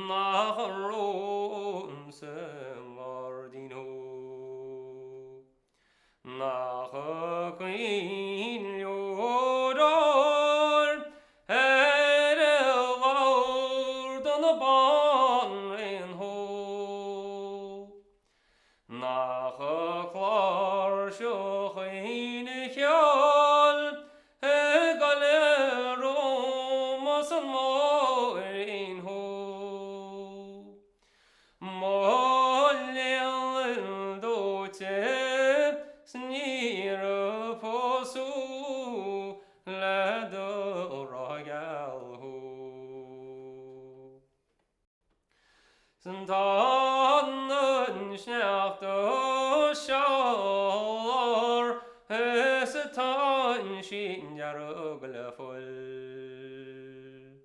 Nach romham sa ngairdín thú. Nach cuimhin leo ar labhair do na banríon thú. Nach cláirseach ina cheol i gcoill Ros an Mhuilinn thú. Mo léan dóite 's níor pósadh le do ghrá geal thú. 'S tá an sneachta seal is atá an sín dearg le fuil.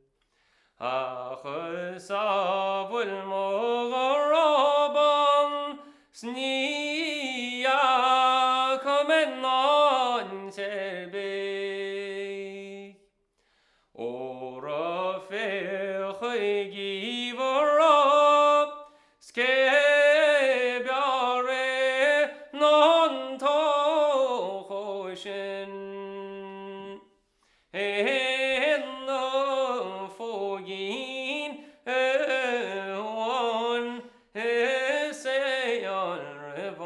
Ach is a bhfuil mo ghrá bán 's ní fhaca mé in áit ar bith. Óra féachaigí bhur raibh 's cé b'fhearr é ná an t-ócáid sin. Ina phóigín amháin is é an roimh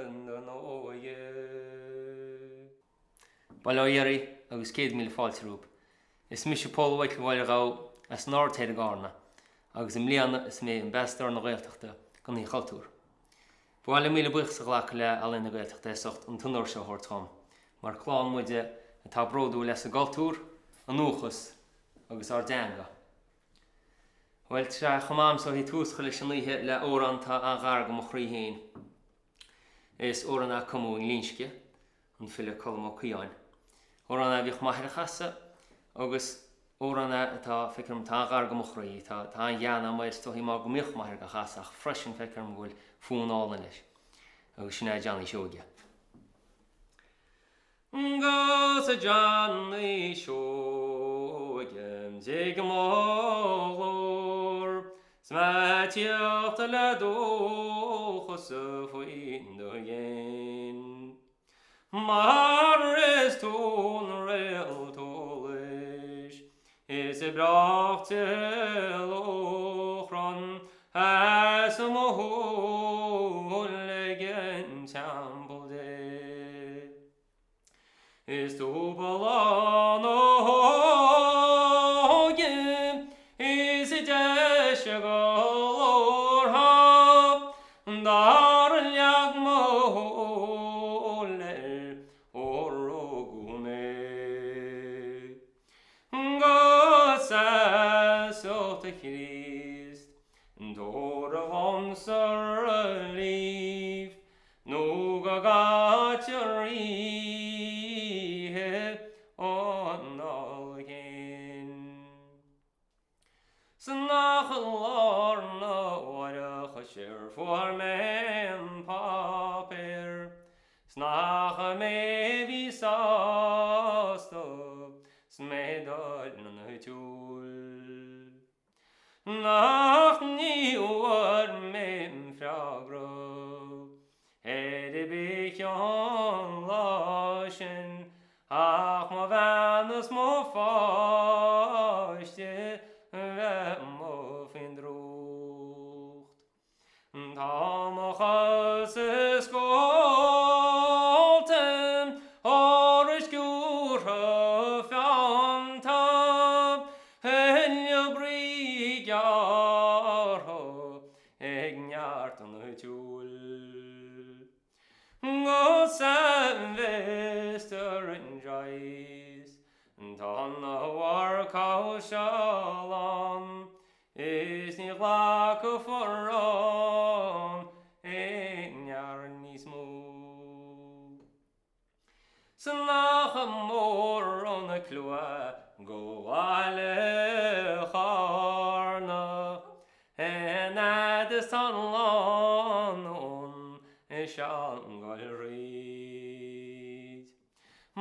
an don óige. Bail ó Dhia oraibh agus 100,000 fáilte romhaibh. Is mise Pól Mhichael Mháire Ghabha as an Aird Thoir i gCarna agus i mbliana is mé Ambasadóir na Gaeltachta don Oíche Chultúir. Ba mhaith liom míle buíochas a ghlacadh le Ealaín na Gaeltachta as ucht an t-onóir seo a thabhairt dhom, mar clann muide atá bródúil as a gcultúr, a ndúchas agus ár dteanga. Bhuel, tá sé chomh maith a'msa ó thaobh tús a chur leis an oíche le amhrán atá an-ghar go mo chroí féin. Is amhrán é a cumadh i nGlinsce, an file Colm Ó Caodháin. Amhrán é a bhíodh m'athair a chasadh agus amhrán é atá, feictear dom, atá an-ghar go mo chroí. Tá, tá an-ghean agam air is dóichí mar go mbíodh m'athair á chasadh ach freisin feictear dom go bhfuil fonn álainn leis. Agus sin é Johnny Seoige. 'Gus a Johnny Seoige téigh mo ghlór 's mé ag tíocht le dóchas faoin do dhéin. Mar is tú an réalt eolais is breáichte lóchrann as mo shúil ag an Teampall Dé. Is tú bláth na hóige is deise glórtha dár leag mo shúil air ó rugadh mé. Gus as ucht a Chríost tabhair dhomsa relief Nó go gcaitear oíche an dul cinn. 'S nach lá arna mháireach sir fuair mé an páipéar 's nach mé a bhí sásta 's mé ag dul 'na tsiúl. Nach ní bhfuair mé freagra ar bith an lá sin ach mo bhean is mo pháiste bheith amuigh faoin drúcht. Tá mo chosa scólta ór is sciúrtha feannta, thuilleadh brí gearrtha ag neart an tsiúil. Gus a Mhister Joyce, tá na workhouse seo lán Is ní ghlacfar ann aon fhear níos mó. 'S nach mór an slua go bhaile Charna an fhad is tá an lánúin seo ag goil thríd.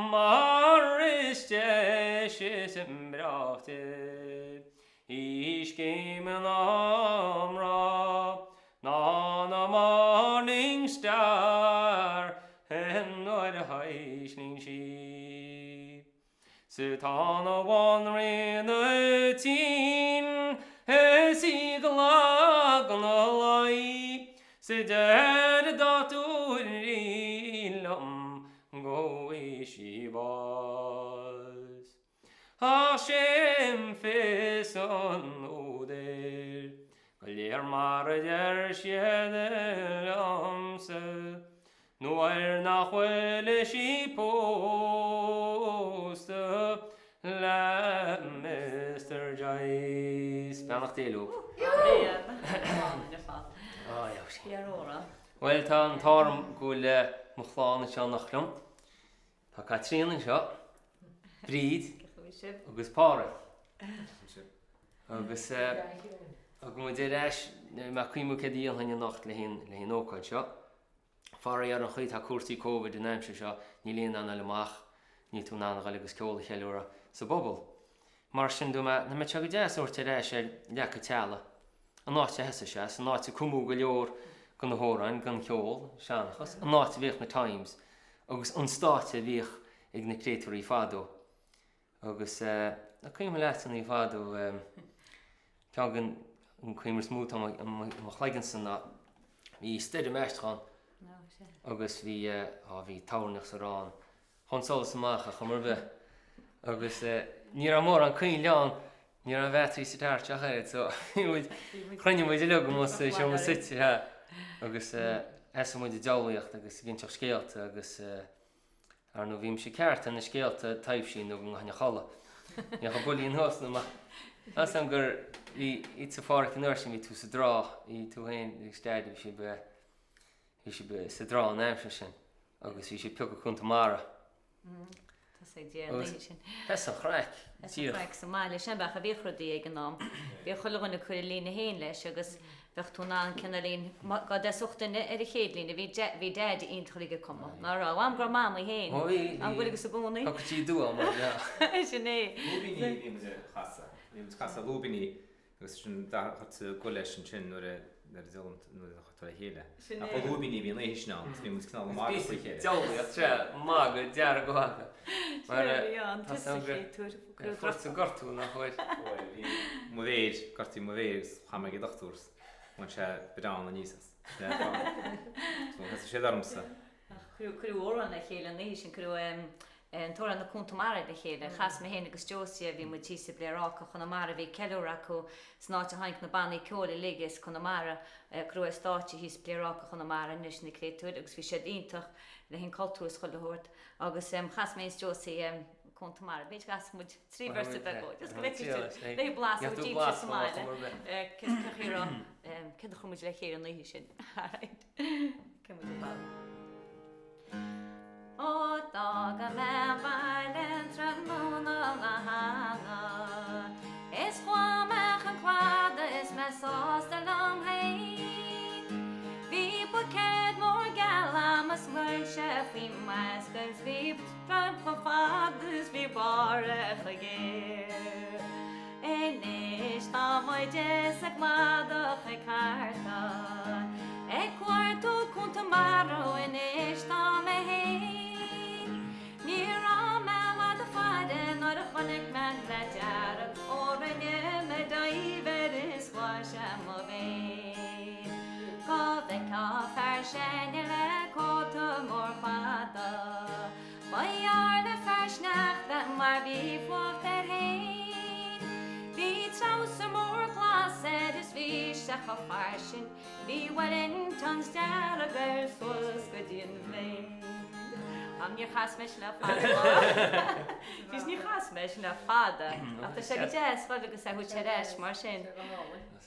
Mar is deis is breáichte í scéim na mná ná na Morning Star nuair a thuislíonn sí. 'S tá na banríona tinn is í ag log na luí 's deir dochtúirí liom go bhfaighidh sí bás. Ach sé'n fios an údair go léir mar a deir siad liomsa. Nuair nach bhfuil sí pósta le Mister Joyce. Beannacht Dé leo. Bhuel, tá an t-ádh orm go bhfuil mo chlann anseo anocht liom. Tá Caitríona anseo, Bríd agus Pádraig. Agus thug muid ar ais, mé ag cuimhniú céard a dhéanfainn anocht le haghaidh an ócáid seo. Faraor an chaoi atá cúrsaí Covid an aimsir seo níl éinne in ann a dhul amach, níl tú in ann a dhul agus ceol a cheiliúradh sa bpobal. Mar sin dúirt mé, nach mbeadh sé go deas a thabhairt ar ais ar leac an teallaigh, an áit a thosaigh sé, an áit a cumadh go leor de na hamhráin, den cheol, seanchas, an áit a bhíodh na Times agus an stáitse a bhíodh ag na créatúirí fadó. Agus an cuimhin leat an oíche fadó, ceann den chuimhne is mó atá i mo chloigeannsa ná bhí stoirm aisteach ann agus bhí, á bhí toirneach is arán chun solais amach ar chuma ar bith agus ní raibh mórán coinnle ann, ní raibh battery sa torch ach oiread so bhí muid, chruinnigh muid uilig amuigh sa seomra suite agus thosaigh muid ag diabhlaíocht agus ag inseacht scéalta agus Ar ndóigh, bhí mise ceart ar na scéalta taibhsí nó go ngabhfainn a chodladh. Bhíodh an buillín thuas nó mar Measaim gur bhí ite Pháraic an uair sin, bhí tú sa dtrá, bhí tú féin agus Deaide, bhí sibh, bhí sibh sa dtrá an aimsir sin agus bhí sibh ag piocadh cuanta mara. Thosaigh Dia an oíche sin. Thosaigh an chraic. Thosaigh an chraic sa mbaile. Sin bealach a bhíodh rudaí ag an am. Bhíodh chuile dhuine ag cur a líne féin leis agus bheadh tú in ann cineáilín, dhá dtosódh duine ar an chéad líne, bhí bhí Deaide iontach uilig ag cumadh, ná raibh? Am go raibh Mamaí féin. Ó bhí, bhí. An bhfuil agat i gcónaí? Thug sí dua mar dhea. Sin é. Lúibíní a bhí muid a chasadh. Bhí muid ag casadh lúibíní Agus sin chuir tú ag goil leis ansin nuair a nuair a d'fhoghlaim nuair a chuir tú le chéile. Sin Ach é. ba lúibíní a bhí an oíche sin ann, bhí muid cineál ag magadh faoi chéile. Diabhlaíocht, sea, magadh, dearg-mhagadh. Mar Sin é a bhí ann, tá tusa chéad tuair, gur fuair tú gortú nach bhfuair? Bhuel, bhí mo mhéir, gortaíodh mo mhéir agus chuaigh mé ag an dochtúir 's bhain sé biorán aníos as. Sin é an fáth. So thosaigh siad ormsa. Ach cuireadh cuireadh amhrán le chéile an oíche sin, cuireadh an t-amhrán Na Cuanta Mara le chéile. Chas mé féin agus Josie, bhí muid thíos i bPléaráca, Chonamara, bhí ceiliúradh acu san áit a tháinig na bannaí ceoil uilig as Conamara, cuireadh ar stáitse thíos i bPléaráca Chonamara anois, na créatúir, agus bhí siad iontach le an cultúr is chuile shórt. Agus chas mé féin is Josie Cuanta Mara. B'fhéidir go gcasfadh muid trí véarsa beag dhó, just go bhfeicfidh sibh, beidh blas ó díbhse sa mbaile. Cén chaoi a raibh, céard a chuir muid le chéile an oíche sin? Alright. Cé muid ag foghlaim? Ó d'fhága mé an baile tráthnóna lá cheana Is chuaigh mé chun cladaigh is mé sásta liom féin Bhí buicéad mór geal a'm is ghoill sé faoi m'fhasc Is bhí straidhp chomh fada is bhí barr a chomh géar Anois tá muid sa gcladach ag cartadh, ag cuartú cuanta mara anois tá mé fhéin. Ní raibh mé i bhfad ag faire nuair a chonaic mé an Brat Dearg, ó rinne mé dive air is bháigh sé mo mhéin. Go bhfeicfeá fear seinne le cóta mór fada. Ba ghearr le fear sneachta mar bhí fuacht air fhéin. Bhí treabhsar mór glas air is bhí sé chomh fairsing, bhí Wellingtons dearg air suas go dtí an bhléin. Ach níor chas mé sin le fada. Bhí níor chas mé sin le fada. Ach tá sé go deas dhul agus é a thabhairt ar ais mar sin. Is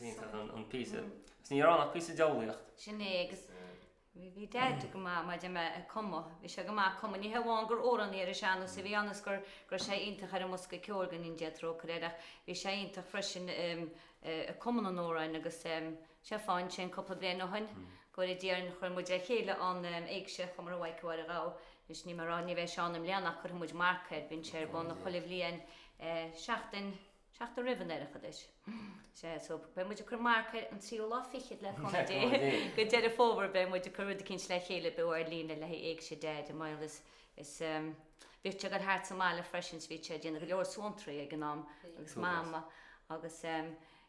iontach an píosa. Is ní raibh ann ach píosa diabhlaíocht. Sin é agus Bhí Deaide go maith maidir le ag cumadh. Bhí sé go maith ag cumadh. Ní hé amháin gur amhránaí ar an sean-nós a bhí ann is go raibh sé iontach ar an mbosca ceoil go ndéana Dia trócaire air ach bhí sé iontach freisin ag cumadh na n-amhrán agus sé fán sin cúpla bliain ó shin go bhfóire Dia orainn chuir muid le chéile an éigse Chomórtha Mhaidhcí Mháire Ghabha. Anois níl mé ag rá, ní bheidh sé ann i mbliana ach cuirfidh muid marc air, bíonn sé ar bun chuile bhliain seachtain, seachtain roimh an Oireachtas. Sea, so beidh muid ag cur marc air an tríú lá fichead le cúnamh Dé de Deireadh Fómhair beidh muid ag cur rud eicínt le chéile beo ar líne le haghaidh Éigse Deaid i mbaol is is bhíodh sé ag dul thart sa mbaile freisin 's bhíodh sé ag déanamh go leor suantraí ag an am agus Mama agus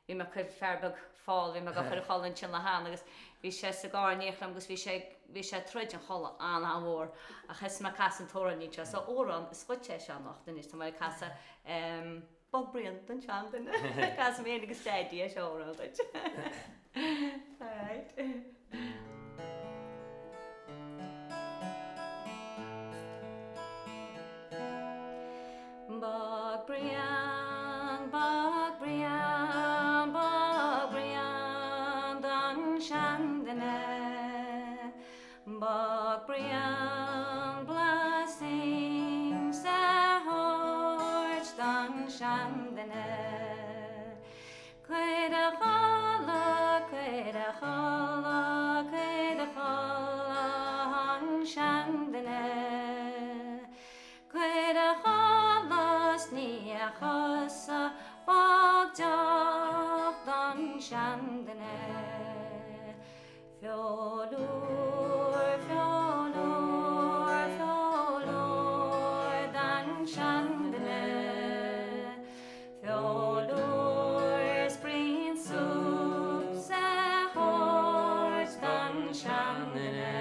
Bhí mé ag cur fear beag Phól, bhí mé ag cur a chodladh ansin lá cheana agus bhí sé sa gcarr in éineacht liom agus bhí sé, bhí sé ag troid an chodladh an-an-mhór ach thosaigh mé ag casadh an t-amhrán seo. So amhrán is dhuit é seo anocht anois, tá mé ag casadh Bog Braon don Seanduine. Casfaidh mé féin agus Daidí é seo amhrán dhuit. Alright. Bog braon, bog braon, bog braon don seanduine. Bog braon blessing 's a thabhairt don seanduine. Cuir a chodladh, cuir a chodladh, cuir a chodladh an seanduine. Cuir a chodladh 's nigh a chosa bog deoch don seanduine. Feoil úr, feoil úr, feoil úr don seanduine. Feoil úr is braon súip 's a thabhairt don seanduine.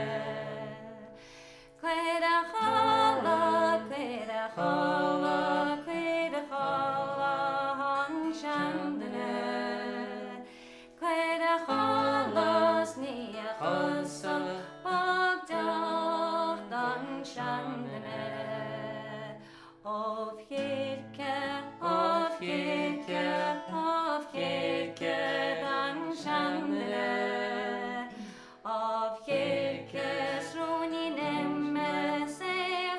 Cuir a chodladh, cuir a chodladh, cuir a chodladh an seanduine. Cuir a chodladh 's nigh a chosa bog deoch don seanduine. Ubh chirce, ubh chirce, ubh chirce don seanduine. Ubh chirce 's ruainnín ime 's é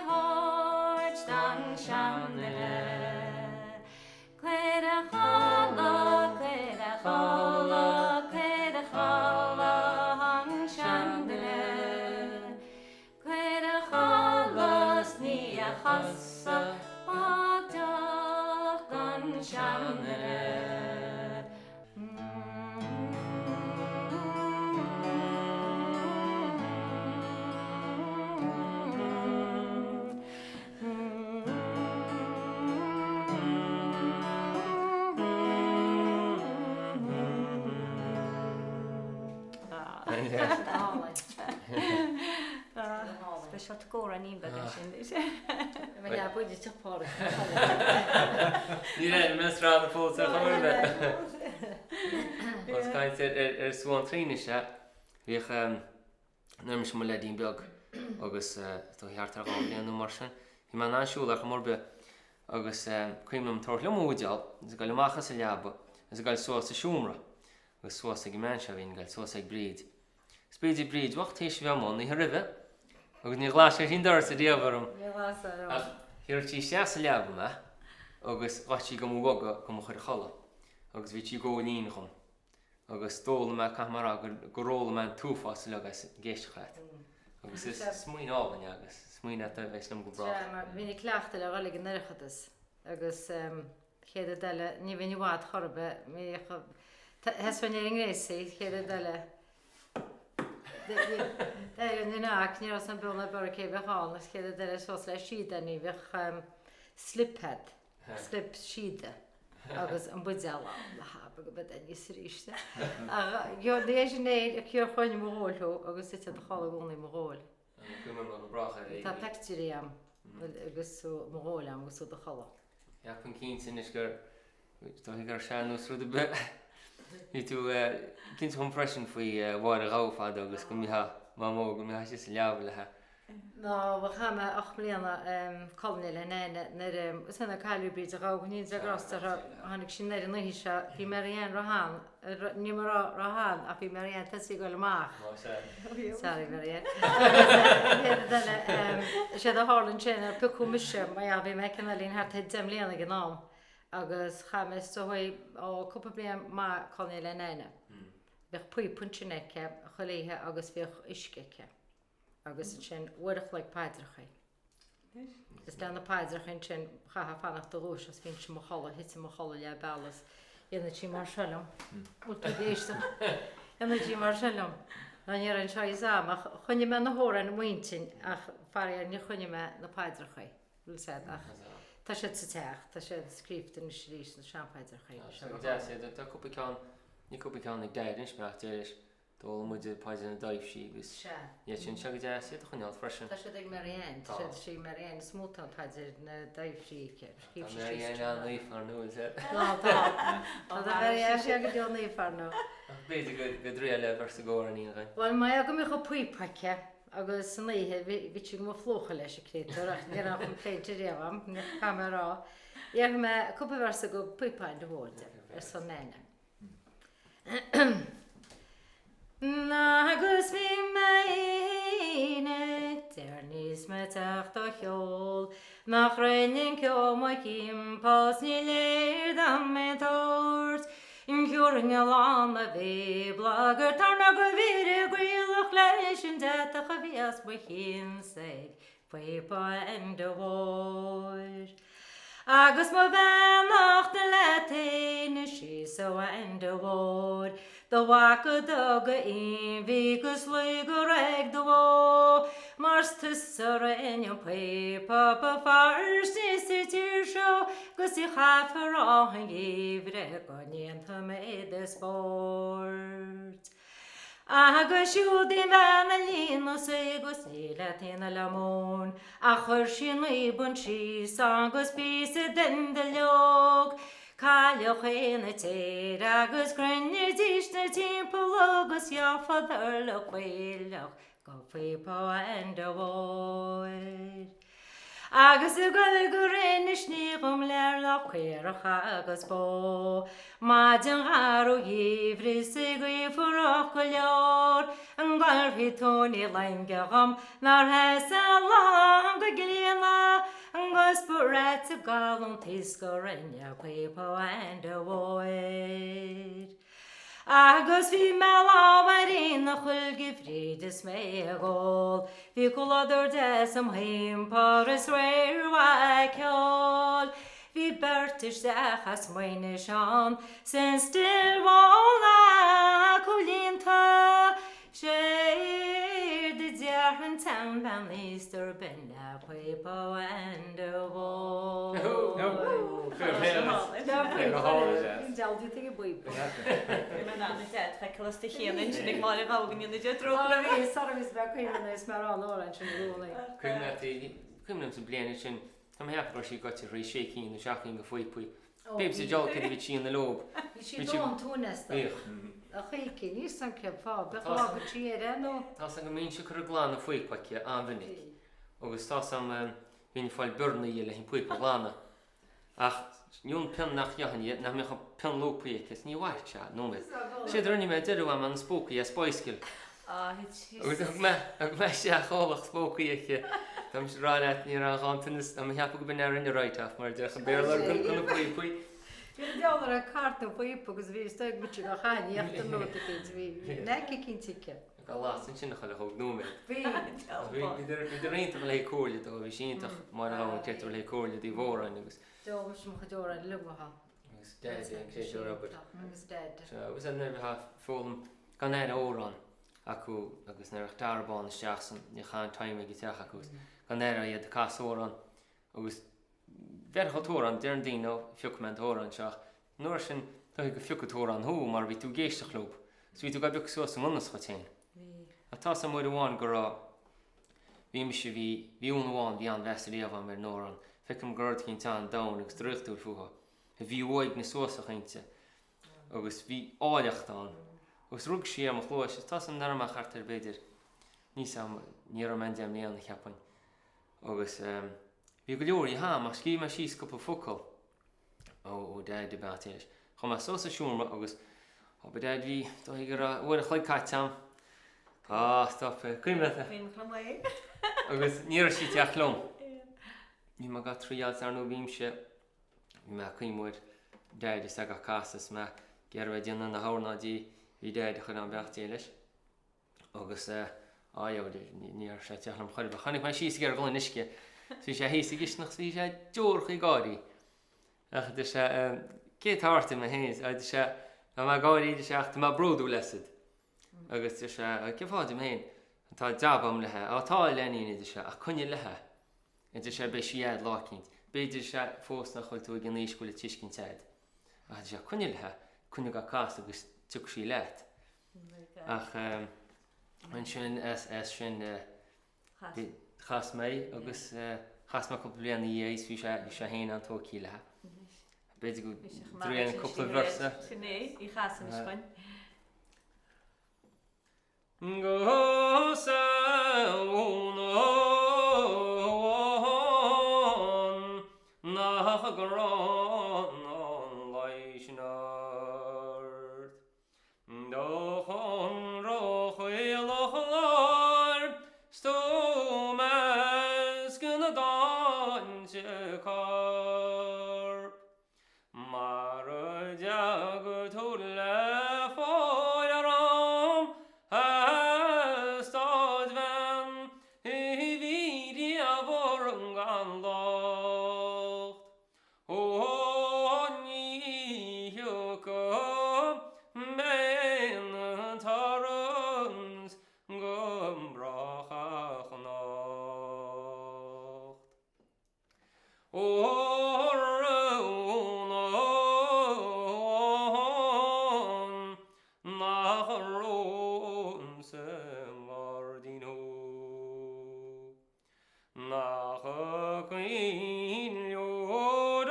thabhairt don seanduine. Cuir a chodladh, cuir a chodladh, cuir a chodladh an seanduine. Cuir a chodladh 's nigh a chosa bog deoch don seanduine. Speisialta amhráinín beag é sin. Bhí leath buide teach Pádraig. Ní raibh mé sraith na fós ar chor ar bith. Ós caint ar suantraí anois ea, bhíodh nuair mise mo leaidín beag agus tá thart ar 2 bhliain nó mar sin, bhí mé in ann siúl ar chuma ar bith agus cuimhin liom tabhairt liom mo bhuidéal agus ag dul amach as an leaba agus ag dul suas sa seomra agus suas ag an mbean seo a bhínn ag dul suas ag Bríd. Is b'fhéidir Bríd bhocht théis a bheith amuigh an oíche roimhe agus níor ghlas sí an doras ariamh orm. Níor ghlas orm. Ach thiúrfadh sí isteach sa leaba mé agus ghabhadh sí go mo bhogadh go mo chur a chodladh agus bhíodh sí ag ól fhíon dhom. Agus d'fhoghlaim mé, caithfidh mé a rá, gur fhoghlaim mé an t-uafás uilig as ag éisteacht leat. Agus is smaoineamh álainn é agus smaoineamh atá a bheas liom go brách. Sea, mar bhínn ag cleachtadh le dhul ag an Oireachtas agus chéad rud eile, ní bhínn i bhfad chor ar bith, bhíodh, sheasfainn ar an ngréasaí, chéad rud eile, d'éireoinn in ach ní raibh san beo ná borradh cé bheadh ann agus chéad rud eile suas le síoda ní bheadh slip agat, slip síoda agus an buidéal ann le habair go mbeadh aníos arís. Ach gheobhaidh é sin air, ach gheobhaidh i mo ghuail thú agus thit do chodladh i gcónaí i mo ghuail. Tá peictiúirí a'm agus tú i mo ghuail a'm agus tú i do chodladh. Cheapfainn cinnte anois gur dóigh gur sean-nós rud ar bith. Bhí tú ag inse dhom freisin faoi Mháire Ghabha fadó agus go mbítheá, Mamó, go mbítheá síos sa leaba léi. Ná chaith mé 8 mbliana colainne le Naine nuair is é nuair a cailleadh Bríd a' Ghabha go ndéana Dia grásta uirthi, tháinig sí anoir an oíche seo, bhí Mary Ann ró-shean, ní raibh mé ró-shean ach bhí Mary Ann tosaithe ag dul amach. Sorry Mary Ann. Agus chéad rud eile, is éard a tharla ansin ná piocadh mise, mar dhea, bhí mé ag an oileán thart ar 10 mbliana ag an am agus chaith mé is dóigh, ó, cúpla bliain maith colainne le Naine. Bhíodh píopa ansin aici chuile oíche agus bhíodh uisce aici. Agus ansin uair a chloig paidreachaí. Is le na paidreacha ansin, chaithfeá fanacht do dhúiseacht is bhínnse i mo chodladh, thitfinn i mo chodladh leath bealaigh is dhéanadh sí mar seo liom. Bhfuil tú ag éisteacht? Dhéanadh sí mar seo liom. Ná ní raibh an seo is am ach choinnigh mé na hamhráin i m'intinn ach faraor níor choinnigh mé na paidreacha. Bhfuil 's a'd ach tá siad sa teach, tá siad scríobhta anois arís na seanphaidreacha. Tá go deas iad, tá cúpla ceann, ní cúpla ceann ag Daid anois, ach deir D'fhoghlaim muid Paidir na dTaibhsí agus iad sin sé go deas iad a choinneáil freisin. Tá siad ag Mary Ann, tá siad sí Mary Ann is mó tá Paidir na dTaibhsí aici. Tá Mary Ann an-naofa ar ndóigh is ea. Tá, tá. Tá Mary Ann sé go deo naofa ar ndóigh. Ach b'fhéidir go go dtriail le véarsa d'amhrán againn. Bhuel mar go mbíodh an píopa aici agus san oíche bhí sí go mba phlúchadh leis an créatúr ach ní raibh aon complaint ariamh a'm, ní chaithfidh mé a rá. Iarrfaidh mé cúpla véarsa go Píopa Enda Mhóir de, ar son Nana. Agus bhí mé fhéin ag deireadh is mé teacht ó cheol nach rinne ceo mo thimpeall 's ní léir dom aon tabhairt Thiúrfainn a lán a bhí blagairt tar ná go bhfíor i gcaolach leis an deatach a bhí as mo chinn 's ag Píopa Enda Mhóir. Agus mo bheannacht leat fhéin síos ó Enda Mhóir, Do mhac a d'fhág a inmhí 'gus luí go réidh do bhó, Mar 's tusa rinne an píopa ba fearr sa tír seo, 'Gus í chaithfear rá an gheimhreadh go ndéanfaidh mé do spórt. Agus siúd í bhean a líonadh sí agus ní le tine le móin ach chuir sí naomh síos agus píosa den duilleog. Cailleach ina tír agus chruinnidís na timpeall agus gheofadar le coileach go píopa Enda Mhóir. Agus ag goil go Inis Ní dhom léir lá caorach agus bó. Maidin gharbh gheimhridh 's í gaoth fuarach go leor. An gcuirfidh tú ní loinge dhom nár sheas a lán go Clíodhna 'gus ba ráite gall an t-iasc a rinne píopa Enda Mhóir. Agus bhí mé lámh ar aonach chuilge fríd is mé ag ól, Bhí comhluadar deas im thimpeall is riar mhaith ceoil, Bhí beirt isteach as Maínis ann 's an stiallmhóin acu líonta, Séard a déarfainn tseanbhean aosta arb in é Píopa Enda Mhóir. Cuimhin liom sa bliain sin, tá mé ag ceapadh go raibh sí goite thrí sé cinn nó seacht gcinn de phíopaí. Bímse deabhal céard a bhí sí ina leob. Bhí sí dón túineasta. A chuilce, níl 's a'm cén fáth, bheadh lá go trí air é nó? Tá's a'm go mbínnse ag cur ag glanadh phíopa aici an-mhinic agus tá's a'm bhínn ag fáil biornaí le an píopa a ghlanadh. Ach níl an pian nach dheamhan í, nach mbeadh an pian lúbtha aici is ní mhairfeadh sé nóiméad. Séard a rinne mé, deireadh mé na spócaí as bicycle. Agus thug mé, thug mé isteach eolach spócaí aici. Tá mise ag rá leat, ní raibh an tinneas, tá mé ag ceapadh go b'in a rinne write-off mar a déarfadh an Béarla do na píopaí. Bhí an diabhal ar an cairt na bpíopa agus bhí is dóigh muid go chaithfinn íochtar nó rud éicint, bhí neck eicínt aici. Go las ansin a chuile thóg nóiméad. Bhí. Bhíodar iontach le haghaidh comhairle dó, bhí sí iontach mar a ghabhann créatúr le haghaidh comhairle dtaobh amhráin agus. D'fhoghlaim sí mo chuid amhráin uilig uathu. Agus Deaid, an créatúr obair. Agus Deaid. Agus nuair a bheifeá ag foghlaim gan aon amhrán acu agus nuair a bheadh Dara Bán isteach san ní chaith an time ag an teach acu agus gan air iad ag casadh amhrán agus bheirfeadh an t-amhrán, deireann daoine ó phiocfaidh mé an t-amhrán seo ach an uair sin dóigh go phiocfadh an t-amhrán thú mar bhí tú ag éisteacht leob so bhí tú ag piocadh suas a ndonas dhuit féin. Ach tá's a'm uair amháin go raibh, bhí mise, bhí, bhí un amháin, bhí an-mheas ariamh a'm ar an amhrán, feicim gur rud eicínt an-domhain agus draíochtúil fúthu, a bhí uaigneas suas a chaointe. agus bhí áilleacht ann agus rug sí ar mo chluais is tá's a'm nach raibh mé ach thart ar b'fhéidir níos am ní raibh mé an 10 mbliana cheapfainn agus bhí go leor agam ach scríobh mé síos cúpla focal ó ó Daid about it. Chuaigh mé suas sa seomra agus ó ba Daid bhí dóigh go raibh uair a chloig caite a'm. Á stop é. Cuimhin leat é? Cuimhin liom é. Agus ní raibh sí ag teacht liom. Bhí mé ag triail ar ndóigh bhímse Bhí mé ag cuimhniú ar Daid is ag casadh is mé ag iarraidh bheith ag déanamh na hamhráin di, bhí Daid ag cur an beannacht Dé leis. Agus á ní raibh sé ag teacht liom chor ar bith. Tháinig mé síos ag iarraidh dul in uisce. Bhí sé thíos sa gcisteanach 's bhí sé deorach ag gáirí. Ach deir sé, cé atá ort, a mé féin? Deir sé, tá mé ag gáirí, deir sé, ach tá mé bródúil asat. Agus deir sé, cén fáth, a deir mé féin, tá jab agam léi. Á tá, a leainín, a deir sé, ach coinnigh léi. A deir sé, beidh sí a'd lá eicínt. B'fhéidir, a deir sé, fós nach bhfuil tú ag an aois go bhfuil an tuiscint a'd. Ach a deir sé, coinnigh léi, coinnigh á casadh agus tiocfaidh sí leat. Ach ansin as sin chas mé agus chas mé cúpla bliain ina dhiaidh is bhí sé bhí sé féin an-tógtha léi. B'fhéidir go dtréan cúpla véarsa. Sin é, í chas anois chugainn. Go samhna nach gránna an leigheas ort. Do chonradh chaolach láir 's tú 'measc na dtáinte corp. Mar a dteaga tú le fóir arm eastáit bhean a bhí riamh orm gan locht. Ó ní thiocfaidh mé 'na turas go brách anocht. Ó rún nach rún sa ngairdín thú. Nach cuimhin leo óir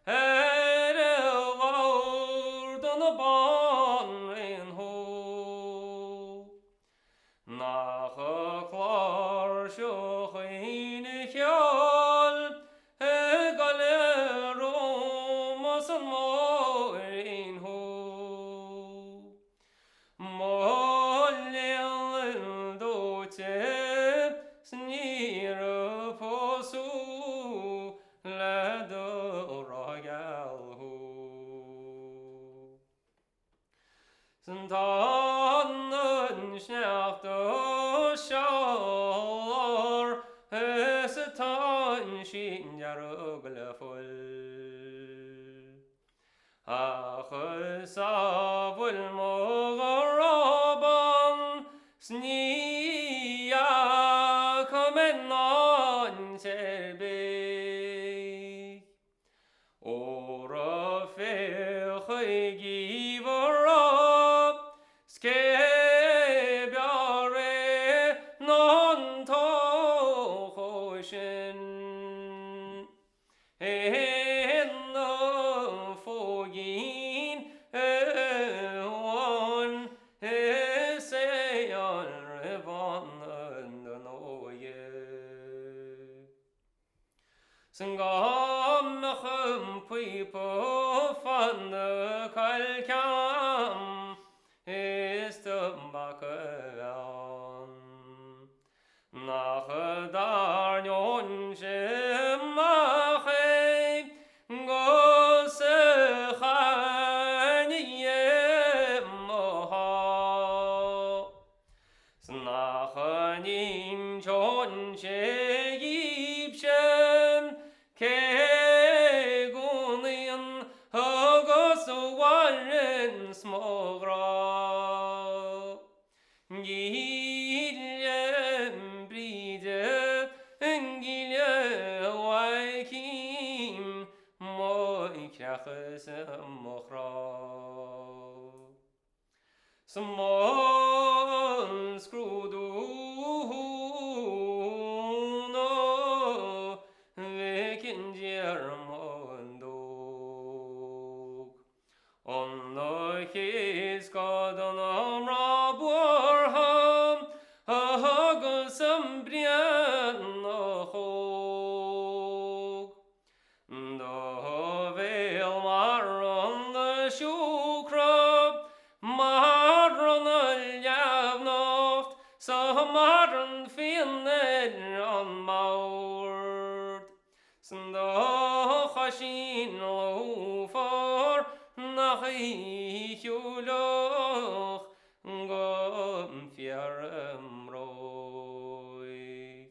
ar labhair do na banríon thú. Nach cláirseach cheoil i gcoillidh romhas an mhóirín thú. Mo léan dóite 's níor pósadh le do rá geal thú. 'S tá an sneachta seolar is atá an sín dearg le fuil. Ach is a bhfuil mo ghrá bán 's ní fhaca mé in áit ar bith. Óra féachaigí bhur raibh 's cé b'fhearr é ná an t-óchó sin. Aon phóigín amháin is é an roimh an óige. 'S dhá mbeadh an píopa fada cailceam is tobac a bhean. Nach dtarraingeoinn sé amach é gus a chaithfinn é mo shá. 'S nach n-inseoinn sé dhíbhse cé gcónaíonn agus a mhaireann 's mo ghrá. Gile Bríde, gile Mhaidhcín, mo chreach is mo chrá. 'S mo scrúdú nó Mhic Diarmuid Óg. An chéad scoth do na mná buartha agus an Brianach óg. Do bhéal mar an siúcra, mar an leamhnacht 's mar an fíon ar an mbord. 'S do choisín lúfar nach í shiúlfadh go fiar i mbróig.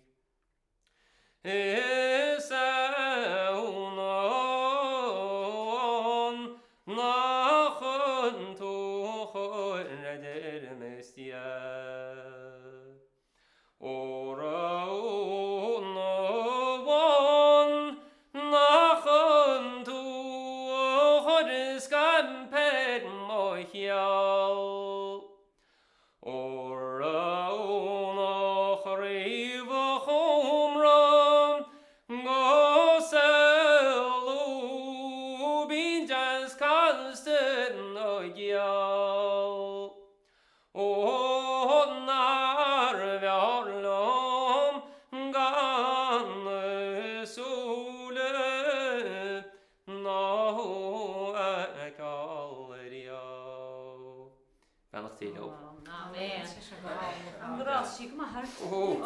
gheal. Óra nach raibh a chómra go saol bíonn deas casta na geal. Ó nár bhfearr liom gan na súile ná thú a fheiceáil ariamh. Beannacht Dé leo. Amen. An grá sí go maith ort.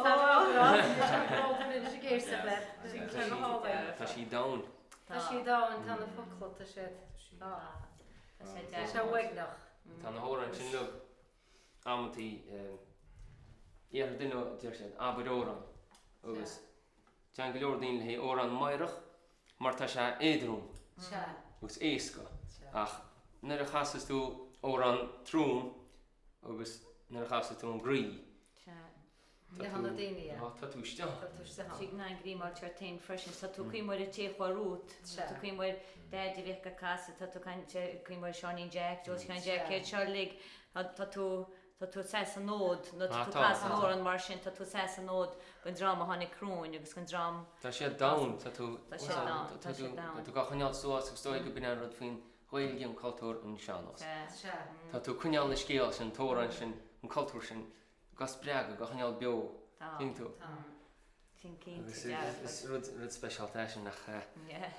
Tá sí domhain. Tá sí domhain, tá na focla, tá siad. Tá sé uaigneach. Tá na hamhráin sin uilig amantaí iarrfaidh duine deir siad abair amhrán agus téann go leor daoine le haghaidh amhrán meidhreach mar tá sé éadrom agus éasca ach nuair a chasas tú amhrán trom agus nuair a chasas tú an groí Tá tú, tá tú isteach. Tá tú isteach ann. Tig na ngríomáil ort féin freisin. Tá tú cuimhneamh ar an té chuaigh romhat. Tá tú cuimhneamh ar Daid a bhíodh ag casadh, tá tú cuimhneamh ar Seáinín Jack, Joe Sheáin Jack, iad seo uilig. Tá tú, tá tú ag seasamh an fhóid, nó tá tú casadh an amhrán mar sin, tá tú ag seasamh an fhóid don dream a tháinig romhainn agus don dream. Tá sé domhain, tá tú, Tá sé domhain, tá sé domhain. Tá tú á choinneáil suas agus is dóigh go b'in an rud faoin Ghaeilge, an cultúr, an sean-nós. Tá tú ag coinneáil na scéal sin, an t-amhrán sin, an cultúr sin. Dhá spreagadh, dhá choinneáil beo, tuigeann tú. Sin cinnte Agus dearfa. is rud, rud speisialta é sin ach tá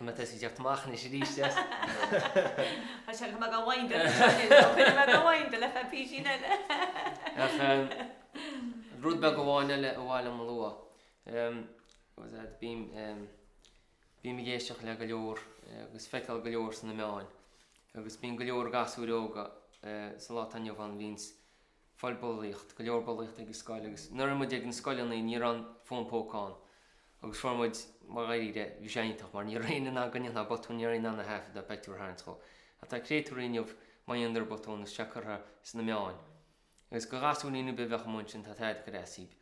mé tosaithe ag teacht amach anois arís as. Tá sé go mbeidh a bhain de Cuirfidh mé go bhain de le feadh písín eile. Ach rud beag amháin eile a mhaith liom a lua. Bím, bím ag éisteacht le go leor agus feiceáil go leor sna meáin agus bíonn go leor gasúir óga sa lá atá inniu ann a bhíonns fáil bulaíocht, go leor bulaíocht ag an scoil agus nuair a bhí muid ag na scoileanna ní raibh an fón póca ann agus fuair muid, mar dháiríre, bhí sé iontach mar ní raibh éinne in ann go ndéanfá botún, ní raibh éinne in ann a thaifead ná pictiúr a tharraingt dhó. Ach tá créatúirí inniu má dhéanadar botún is sé curtha sna meáin. Agus go ghasúirín ar bith a bheadh amuigh ansin tá tada ag cur as daoib.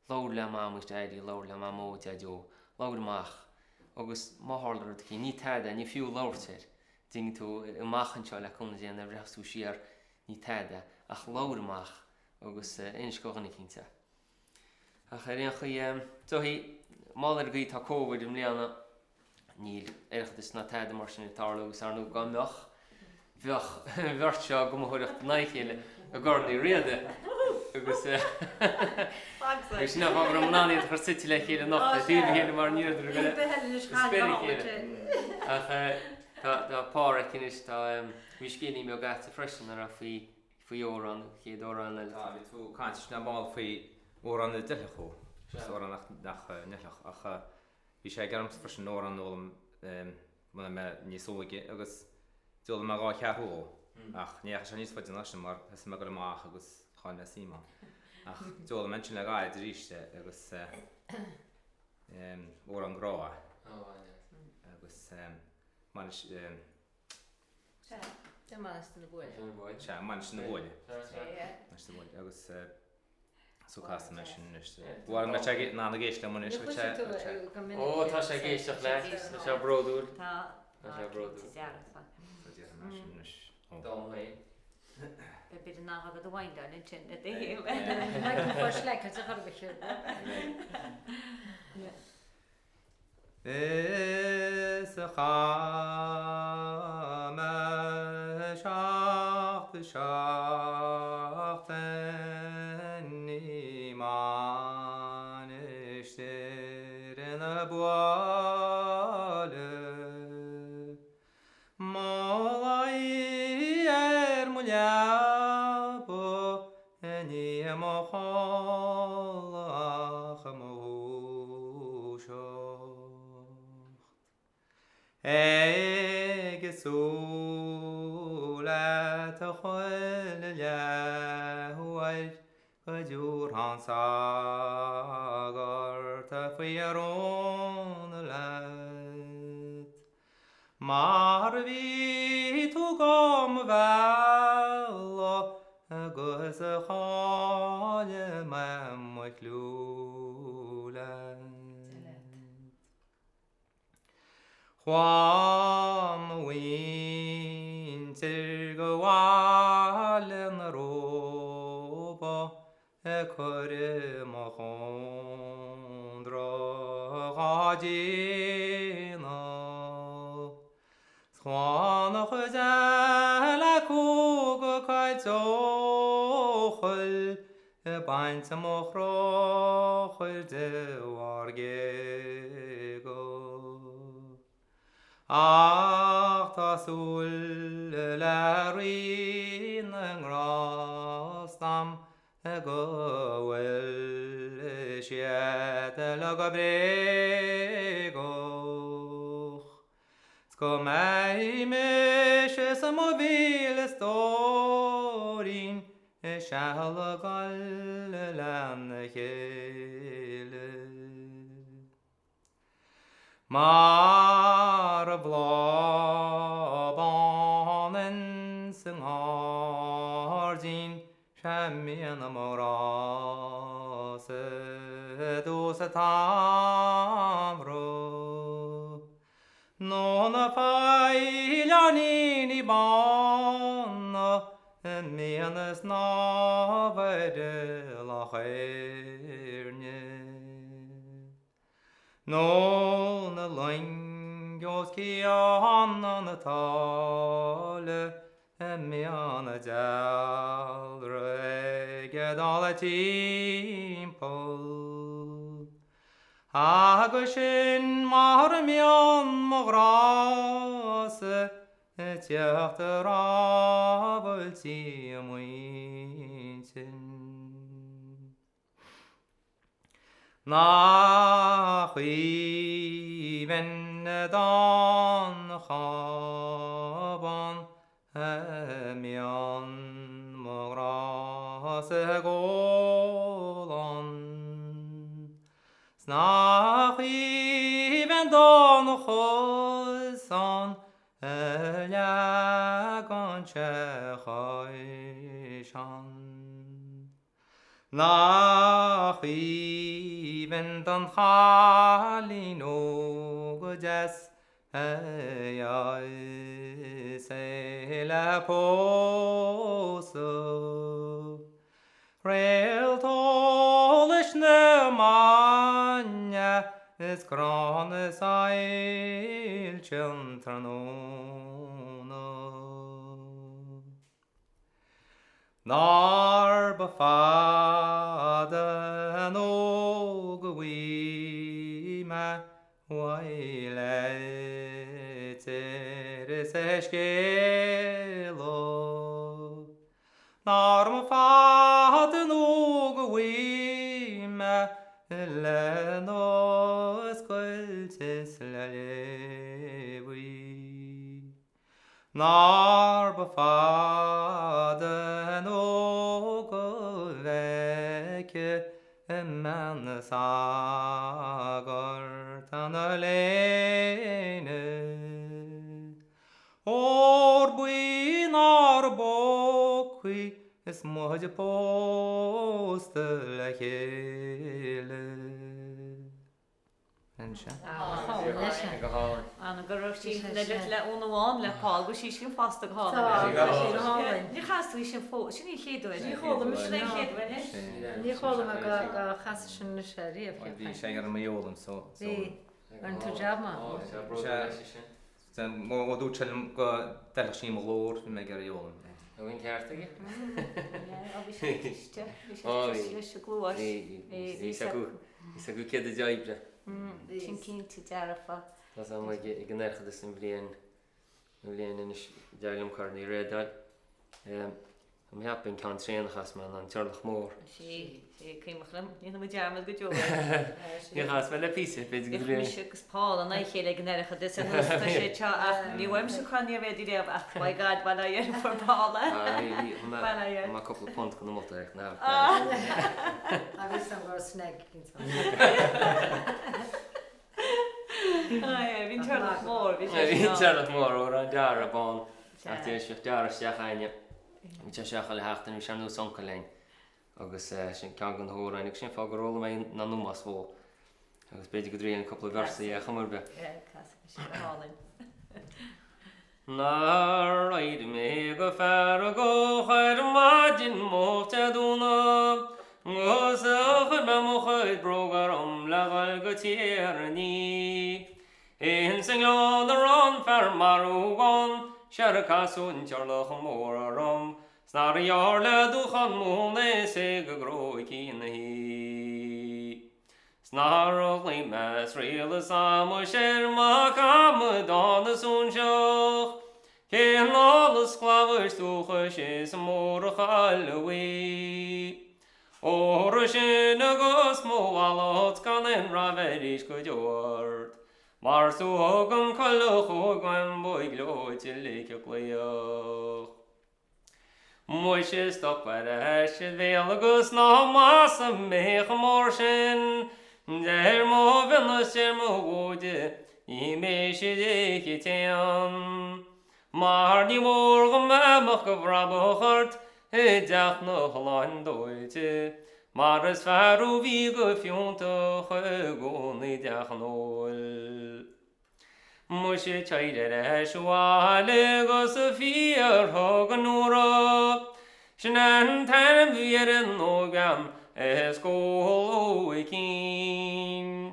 Labhair le Mamaí is Daidí, labhair le Mamó, Daideo, labhair amach agus má tharla rud eicínt, ní tada é, ní fiú labhairt air, dtuigeann tú, amach anseo le cúnamh Dé nuair a bhreathós tú siar, ní tada é, ach labhair amach agus inis go dhuine eicínt é. Ach ar aon chaoi, dóichí, mar gheall ar an gcaoi atá Covid i mbliana, Níl Oireachtas ná tada mar sin ag tarlú agus ar ndóigh dá mbeadh, bheadh an bheirt seo ag iomaitheoireacht in aghaidh a chéile i gCorn Uí Riada agus agus sin an fáth go raibh mé in ann iad a chur suite le chéile anocht le taobh a chéile mar ní rabhadar ag dul i spéir a chéile. Ach tá tá Páraic anois, tá bhí scéilín beag a'dsa freisin a raibh faoi faoi amhrán, an chéad amhrán eile. Tá, bhí tú ag caint ansin ar ball faoi amhrán a d'fheilfeadh thú, agus amhrán nach nach bhfeilfeadh ach Bhí sé ag ormsa freisin amhrán a fhoghlaim nuair a bhí mé níos óige agus d'fhoghlaim mé 2 cheathrú dhó ach ní dheachaigh sé níos faide ná sin mar thosaigh mé ag dul amach agus chaill mé suim ann. Ach d'fhoghlaim mé ansin le gairid arís é agus amhrán grá é agus Mainistir Mainistir na Buaile. Sea, Mainistir na Buaile. Mainistir na Buaile agus So casfaidh mé sin anois. Bhuel, an mbeidh sé in ann ag éisteacht liom anois? Níor chloisfidh tú go minic Ó, tá sé ag éisteacht leat. Tá sé bródúil. Tá. Tá sé bródúil. Dearfa. So déarfaidh mé sin anois. Dá mbeidh. Beidh bit an agad a bhain lein ansin le do thaobh. Michael Fush le cad a chur go chéile. Is a chaith mé seacht seachtainí i Mainistir na Buaile. Mo luí ar mo leaba i ndiaidh mo chodladh ach mo dhúiseacht. Ag súil leat chuile leathuair Go dtabharfainn sagart faoi rún leat. Mar bhí tú go mo mhealladh agus chaill mé mo chliú leat. Chuaigh mo mhuintir go bhaile. lena róba ag cur mo chóndra dhá déanamh. 'S chuaigh an chuid eile acu go Coill Eochaill ag baint mo chrochair de bharr géaga. Ach tá súil le Rí na nGrást a'm go bhfuil siad uilig bréagach. 'S go mbeidh mise 's mo mhíle stóirín seal ag gol lena chéile. Mar an bhláth bán ins an ngairdín 'sea mbíonn mo ghrá-sa i dtús an tsamhraidh. Nó na faoileáiníní bána a mbíonn ag snámh ar Loch Éirne. Nó na loinge os cionn an tsáile a mbíonn a dealramh ag dul timpeall. Agus sin mar a mbíonn mo ghrá-sa ag teacht ar ábhailtí i m'intinn. Nach aoibhinn don chábán a mbíonn mo ghrá-sa ag ól ann. 'S nach aoibhinn don chosán a leagann sé a chois ann. Nach aoibhinn don chailín óg deas a gheobhas é le pósadh. Réalt eolais na maidne is crann na soilse an tráthnóna. Nár ba fada nó go bhfaighidh mé uaidh leitir is scéala. Nár ba fada nó go bhfaighidh mé lena oscailt is le léamh í. Nár ba fada nó go bhfeicfidh mé an sagart ina léine. Ór buí inár bpócaí is muid pósta le chéile. Go hálainn. Ana go raibh sí le Úna Bhán le Paul go sí sin fosta go hálainn. Tá sí go hálainn. Níor chas tú í sin fós, sin í an chéad uair. Ní chuala mise sin an chéad uair anois. Ní chuala mé go chasas sin anois ariamh. Bhí sé ar mo fhoghlaim so. Bhí. Rinne tú jab maith. Ó dúirt sé liom go bhfeilfeadh sí mo ghlór, bhí mé ag iarraidh a fhoghlaim. An bhfuil an ceart aige? Bhí sé cliste, bhí sé cliste leis an gcluais. Bhí fhios acu céard a d'oibrigh. Sin cinnte dearfa. Tá a fhios agam ag an Oireachtas an bhliain, an bhliain anois, d'éirigh liom Corn Uí Riada a fháil. Tá mé ag ceapadh an ceann tréan a chas mé ná an Turlach Mór. Sea, sea, cuimhneach liom, ní dhéanfaidh muid dearmad go deo air. Níor chas mé le píosa, b'fhéidir go Bhíodh mise agus Paul in aghaidh a chéile ag an Oireachtas ar nós tá sé seo ach ní bhfuair Corn Uí Riada riamh ach by God bail ó Dhia air fuair Paul é. Bail ó Dhia air. Bhí cúpla punt go na molta ach ná. Agus an raibh snag cinnte. Bhí an Turlach Mór, bhí sé Bhí an Turlach Mór, amhrán Dara bán ach d'éirigh sé Dara isteach againne. Bhí sé seo chuile sheachtain, bhí sé ar nós uncail linn agus sin ceann de na hamhráin agus sin fáth gur fhoghlaim mé an an ómós dhó agus b'fhéidir go dtriailfinn cúpla véarsa ar chuma ar bith. Yeah, casfaidh sé go hálainn. Nár éirigh mé go feargach ar maidin. sin moch Dé Domhnaigh 'gus chuir mé mo chuid bróga orm le dhul go Tír an Fhia. Ins an ngleann a raibh an fear marbh ann 'séard a casadh an Turlach Mór orm 's nár ghearr le dúchan mún is é go gCróicín na hÍ. 'S nár ghlaoigh mé 's riail amuis ar mac amadán is óinseach, cé ná na sclamhais dúchais is mór a chailleadh í. Óra sin agus mo mhallacht gan aon raimhe arís go deo ort, mar is tú thug an coileach óg uaim ba ghleoite ligfeadh glaoch. Muise stop ar ais a bhéal agus ná maslaigh mé chomh mór sin. Deir mo mhionna 's deir mo mhóide, ní mise an t-éan. Mar ní mór go mbeadh go bhrabach ort i dteach na lán-dóite, mar is fear thú bhí go fiúntach i gcónaí i dteach an óil. Muise téir ar ais abhaile 'gus fiafraigh den Nóra. Sin an t-ainm bhí ar an ógbhean is cumhal a cinn.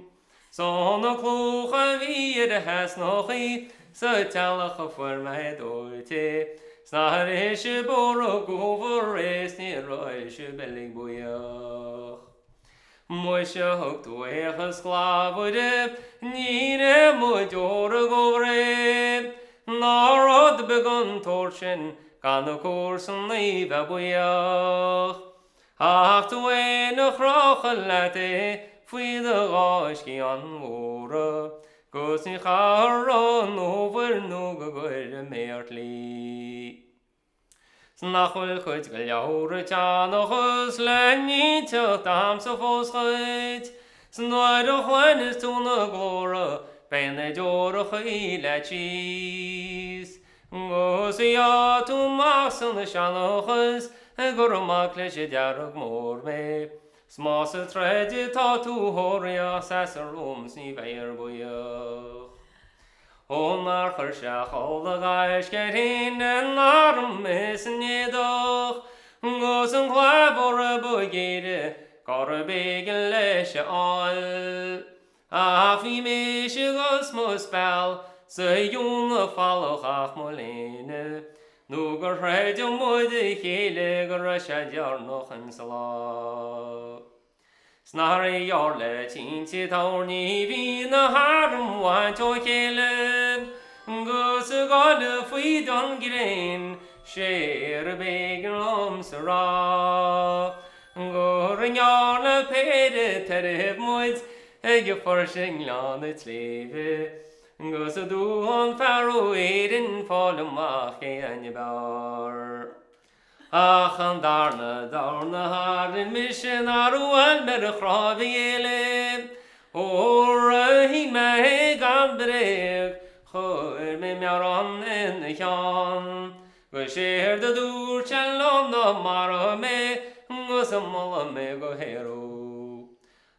'S ó na clocha a bhí ar a heasnachaí sa teallach a fuair mé duit é. 'S nár ith sibh bóra gaofar is níor ól sibh beilg buíoch. Muise thug tú a sclabhaire, ní raibh mo deora go réidh, ná rud beag an t-ór sin gan na comharsanaí bheith buíoch. Ach tú fhéin a chrochadh leat é faoi do dhá sciath mhóra, 'gus ní chaithfear an uabhair nó go gcuirfidh mé ort lí. 'S nach bhfuil cuid de leabhar an tseanchais le n-inseacht a'msa fós dhuit, 's nuair a chluineas tú na glórtha beidh na deorachaí leat síos. 'Gus gheobhaidh tú amach san seanchas gur mac leis an Dearg Mór mé, 's más ag troid atá tú thóraíocht seasair romham 's ní bheifear buíoch. Ó nár chuir sé a chodladh gaisce air fhéin in arm is in éadach, 'gus an claidheamh óir ba ghéire gurb éigean leis a fháil. Ach bhí mise 'gus mo speal sa ghiúnna folach ach mo léine, nó gur throid muid a chéile go raibh sé deireanach insa lá. 'S nár ghearr le tinte toirní bhí na hairm bhaint ó chéile, 'gus ag gabháil faoi don ghréin, 'séard b'éigean dhomsa rá, gur ngearr le péire tairbh muid ag fuirse i nGleann an tSléibhe, 'gus i dtuath an fear ó Éirinn fáil amach cé againn ab fhearr. Ach an darna Domhnach tharainn mise nár bhuail mé ar chnáimh a chéile, óir a shín mé é gan bréag, chuir mé meabhrán ina cheann. 'Gus séard a dúirt sé liom ná maróidh mé 'gus molfaidh mé go haer thú.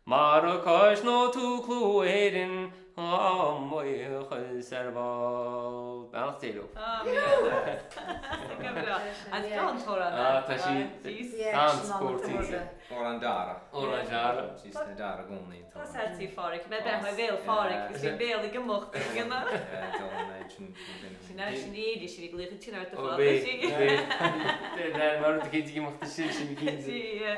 Mar a cosnóidh tú clú Éireann dá mbuíochas ar ball. Beannacht Dé leo. Tá sí an-spórtaí. Amhrán Dara. Amhrán Dara. Sí sna Dara i gcónaí. Tá sí Phádraic. Mé beith mo bhéal Phádraic agus bhí an béal ag imeacht ag an. Sin é sin éirí sí ag luí tinn ort a fad sí. Mar a chéad ag imeacht sin sin cinnte.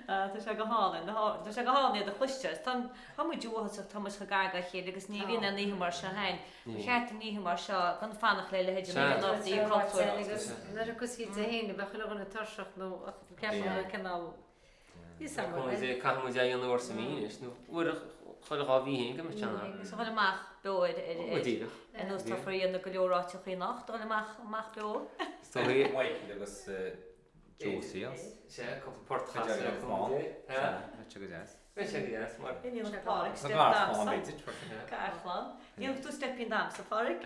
Tá sé go hálainn. Tá sé go hálainn iad a chloisteáil. Tá tá muid uathasach, tá muid chomh gar dá chéile agus ní bhíonn aon oíche mar seo againn. Ba cheart an oíche mar seo gan fanacht le leithéid an oíche anocht, Oíche Cultúir. Agus nuair a cosí Dé hAoine bheadh chuile dhuine tuirseach nó ceapaim cineál níos am ar bith. Caithfidh muid é a dhéanamh uair sa mhí anois nó uair chuile dhá mhí féin go mbeadh sé ann. Agus a dhul amach beo ar ar díreach. Ar nós tá fir dhéanamh go leor áiteachaí anocht, a dhul amach amach beo. Is dóigh. Michael agus Josie as. Sea, cúpla port a chasadh le cúnamh Dé. Bheadh sé go deas. Bheadh sé go deas mar. Iníon Phádraic, Sa step gcartlann, damhsa. b'fhéidir, freisin. Cartlann. Dhéanfadh tú steipín damhsa, Phádraic?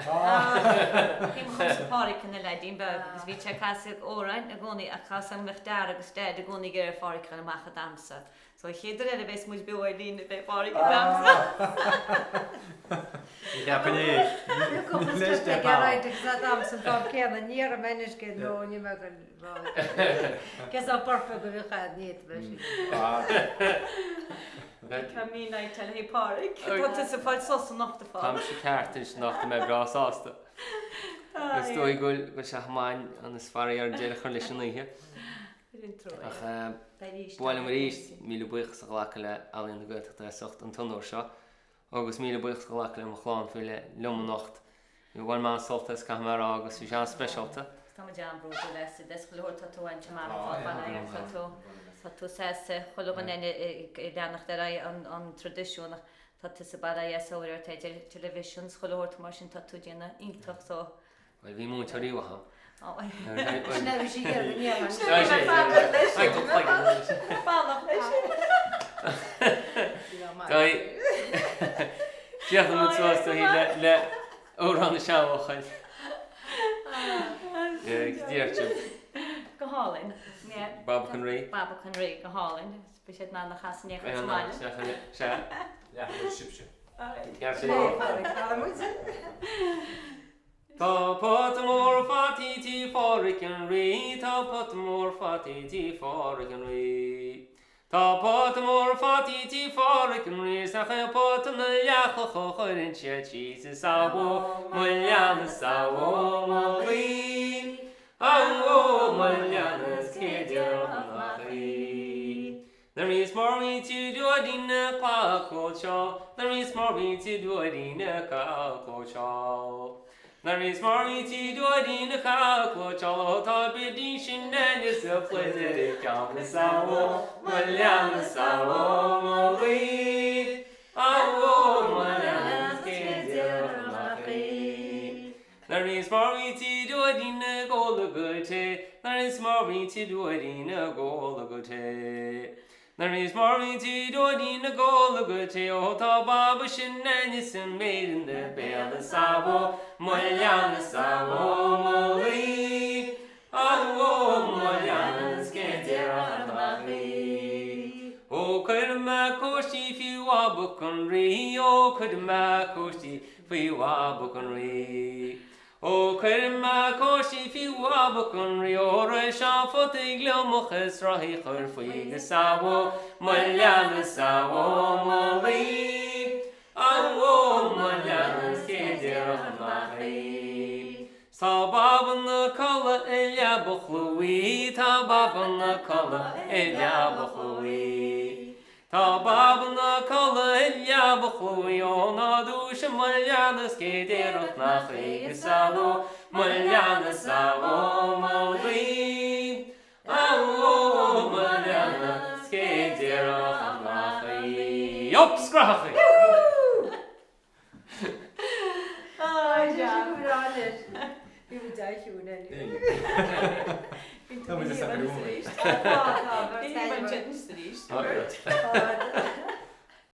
Bhí mo chumsa Phádraic ina leaidín beag agus bhí sé ag casadh amhráin i gcónaí ach casadh an mbeadh Dara agus Deaid i gcónaí ag iarraidh Phádraic a dhul amach ag damhsa. So an chéad uair eile a bheas muid beo ar líne beidh Phádraic ag damhsa. Ní cheapainn é. Níl step ann. Agus ad am san fáth céanna ní raibh mé anois go nó ní mé go Cé sá porfa go bhí chad ní fhéadfadh bheith sin. Tá mí night eile hé Pádraig. Tá tusa ag fáil sos anocht a Phádraig. Táimse ceart anois anocht tá mé breá sásta. Is dóigh go bhfuil sé chomh maith an is fearr ar deireadh a chur leis an oíche. Ach ba mhaith liom arís míle buíochas a ghlacadh le Ealaíon na Gaeltachta as ucht an t-onóir seo agus míle buíochas a ghlacadh le mo chlann faoi leith liom anocht. Bhain mé an-sult as caithfidh mé a rá agus bhí sé an-speisialta. Tá muid an-bhródúil asat as chuile shórt tá tú bainte amach fá bhaile tá tú tá tú sásta chuile dhuine ag leanacht ar aghaidh an an traidisiún ach tá tusa bail ó Dhia ort ar television 's chuile shórt mar sin tá tú ag déanamh iontach so Bhuel bhí múinteoirí uatham. Sin é bhí sí ag iarraidh go ndéanfainn. Fanacht leis. Críochnóidh muid suas do le le amhrán na seanfhocail. Cad déarfá? Go hálainn. Babac an Rí. Babac an Rí, go hálainn. Beidh siad in ann a chasadh in aon chor sa mbaile. Sea. Leath sibhse. Tá pota mór fataí tí Phádraic an Rí, tá pota mór fataí tí Phádraic an Rí. Tá pota mór fataí tí Phádraic an Rí is nach é pota na leathchloch a chuireann siad síos is abhó mo leanna 's abhó mo luí, abhó mo leanna 's cé déarfadh nach í. Nuair bhíos mar bhí tú na cóitseáil, nuair bhíos mar bhí tú na cóitseáil. Nuair bhíos mar bhí tú na cóitseáil, ó tá bidí sin aine sa phluidir i gceann is abhó mo leanna 's abhó mo luí, abhó mo leanna 's cé déarfadh nach í. Nuair bhíos mar bhí tú na gcóla go te, nuair bhíos mar bhí tú na gcóla go te. Nuair bhíos mar bhí tú na gcóla go te, ó tá baba sin aine sa méid na béal is abhó mo leanna 's abhó mo luí, abhó mo leanna 's cé déarfadh nach í. Ó cuir mé cóistí faoi bhabac an rí, ó cuir mé cóistí faoi bhabac an rí. Ó cuir mé cóistí faoi bhabac an rí, ó rith sé an phota ag gliomach is rothaí chur faoi 'gus abhó mo leanna 's abhó mo luí, abhó mo leanna 's cé déarfadh nach í. 'S tá baba 'na codladh i leaba chlúmhaí, tá baba 'na codladh i leaba chlúmhaí. Tá baba 'na codladh i leaba chlúmhaí ó ná dúisigh mo leanna 's cé déarfadh nach í 'gus abhó mo leanna 's abhó mo luí abhó mo leanna 's cé déarfadh nach í. Up scrathachaí!